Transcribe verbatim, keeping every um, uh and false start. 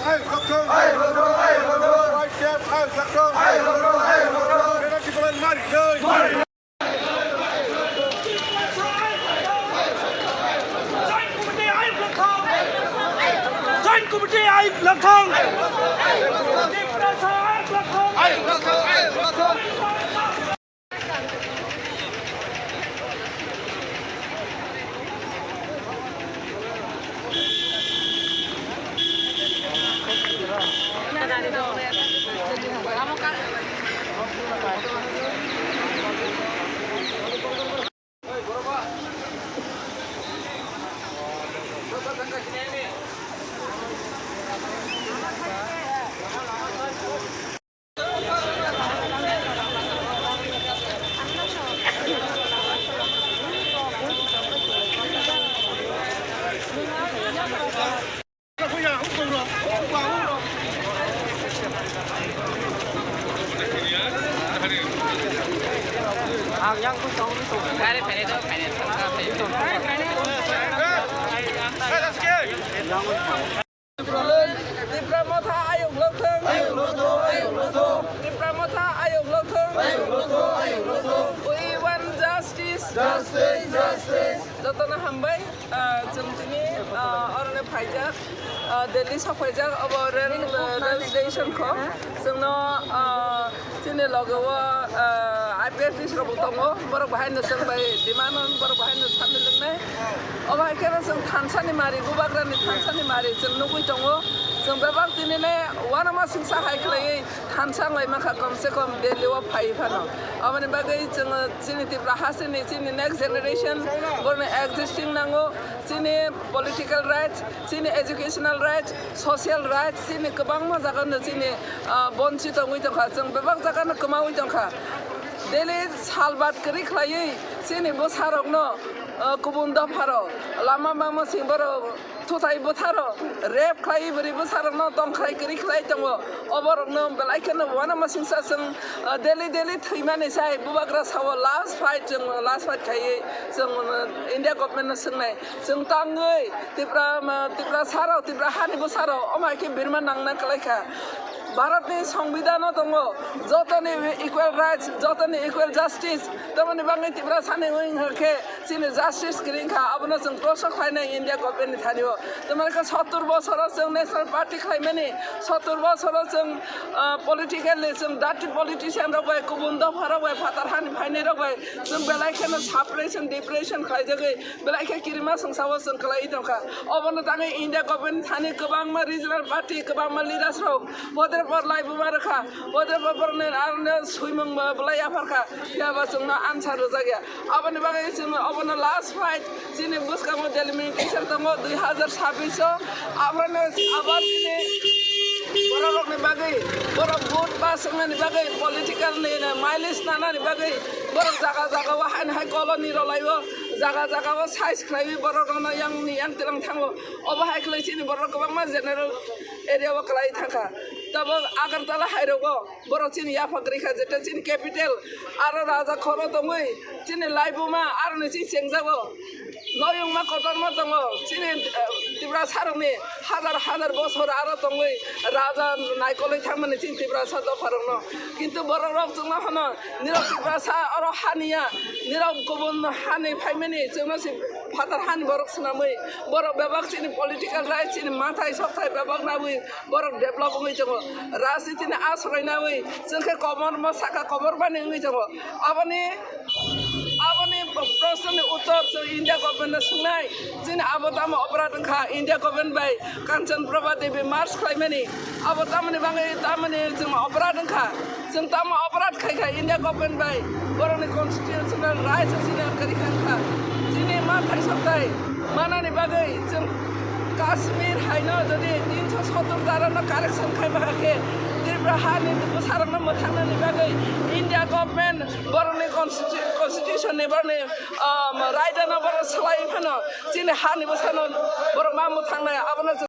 Ayuk Lokthong! Ayuk Lokthong! Ayuk Lokthong! White Cap, Ayuk Lokthong! Ayuk Lokthong! Ayuk Lokthong! Penalty bola mari! Joint Committee Ayuk Lokthong! Joint Committee Ayuk Lokthong! Tiprasa Ayuk Lokthong! Ayuk Lokthong! Ayuk Lokthong! Tipra Motha Ayuk Lokthong! Tipra Motha Ayuk Lokthong! We want justice! Justice! Justice! Jotono hambai, ah, chwng tini, ah, oroni phaijak, ah, Delhi sokphaijak, obo rail, rail station kho. Chwngno, ah, chini loge o, ah, I P F T rok bo tongo, borok bahai no chwng bai demand on, borok bahai no samil wngnai. Obo hai kheno chwng thansa ni mari, bubagra ni thansa ni mari chwng nugwi tongo. Chwng bebak tini ne uanama singsa hai khlaiwi thansa wng lai mankha, kom se kom Delhi o phai phano. Aboni bagwi chwng chini Tipra hasteni chini next generation borokno existing nango, chini political rights, chini educational rights, social rights, chini kwbangma jagano chini, ah, bonchit wngwi tongkha, chwng bebak jagano kwmawi tongkha. Delhi salbat kwrwi khlaiwi chini bwsarokno, ah, kubun dopharo lama mama sing borok thuthai bwtharo rape khlai bwrwi bwsarokno tongkhrai kwrwi khlai tongo. Oborokno belai kheno uanama singsa chwng, ah, Delhi Delhi thwimani sai bubagra sao last fight chwng last fight khaiwi chwng, ah, India government no swngnai. Chwng tangwi Tipra, ma, Tiprasarok, Tipra hani bwsarok omo hai khe birma nangna kwlai kha. Bharatni Songbidan o tongo jotoni equal rights, jotoni equal justice, tamoni bagwi Tiprasani wngkha khe chini justice kwrwi wngkha, abono chwng proso khlainai India government ni thani o. Tamoni khe sottur bosoro chwng National Party khlaimani, sottur bosoro chwng, ah, politically chwng dirty politician rok bai, kubun dopha rok bai, phatar hani phainai rok bai chwng belai kheno suppression, depression khlaijagwi belai khe kirima songsa o chwng kwlaiwi tongkha. Obono tangwi India government thani kwbangma regional party, kwbangma leaders rok podre pod laibuma rwkha, podre pod borokni aroni swimung bo belai yapharkha, phiya ba chwngno answer rwjakya. Aboni bagwi chwng obono last fight chini bwskango delimitation tongo dui hazar sabbish o. Abono abo chini bororokni bagwi, borok vote pass wngnani bagwi, political ni mileage nanani bagwi borok jaga jaga o haino hai colony rw laio, jaga jaga o size khlaiwi borok rokno yang ni yang twlang thango. Obo hai khlai chini borok kwbangma general area o kwlai thangkha. Tabuk Agartala hai rogo borok chini yapha kwrwi kha, jeto chini capital, aro raja khoro tongwi chini laibuma aroni chini chengjago. Noyungma kotorma tongo chini, eh, Tiprasarokni hazar hazar bosor aro tongwi raja naikolwi thangmani chini Tiprasa dopharokno. Kintu borok rok chwngno hano nirok Tiprasa oro haniya, nirok kubun hani phaimani chwngno se phatar hani borok swnamwi borok bebak chini political rights, chini mathai sokthai bebak nabwi borok develop wngwi tongo. Rajniti ni asroi nabwi chwngkhe komorma saka komormani wngwi tongo. Aboni, aboni proshno ni uttor chwng India government no swngnai. Chini abo tamo operate wngkha India government bai Kanchan Prabha Devi merge khlaimani. Abo tamoni bagwi tamoni chwng operate wngkha. Chwng tamo operate khai kha India government bai borokni constitutional rights chini kwrwi kha wngkha. Chini mathai sokthai manani bagwi chwng Kashmir haino jodi tinsho sottor dara no correction khai maha khe Tripura hani bwsarokno mwthangnani bagwi India government borokni constitu-, constitution ni borokni, um, raida no borok swlaiwi phano chini hani bwsano borok ma mwthangnai abono chwng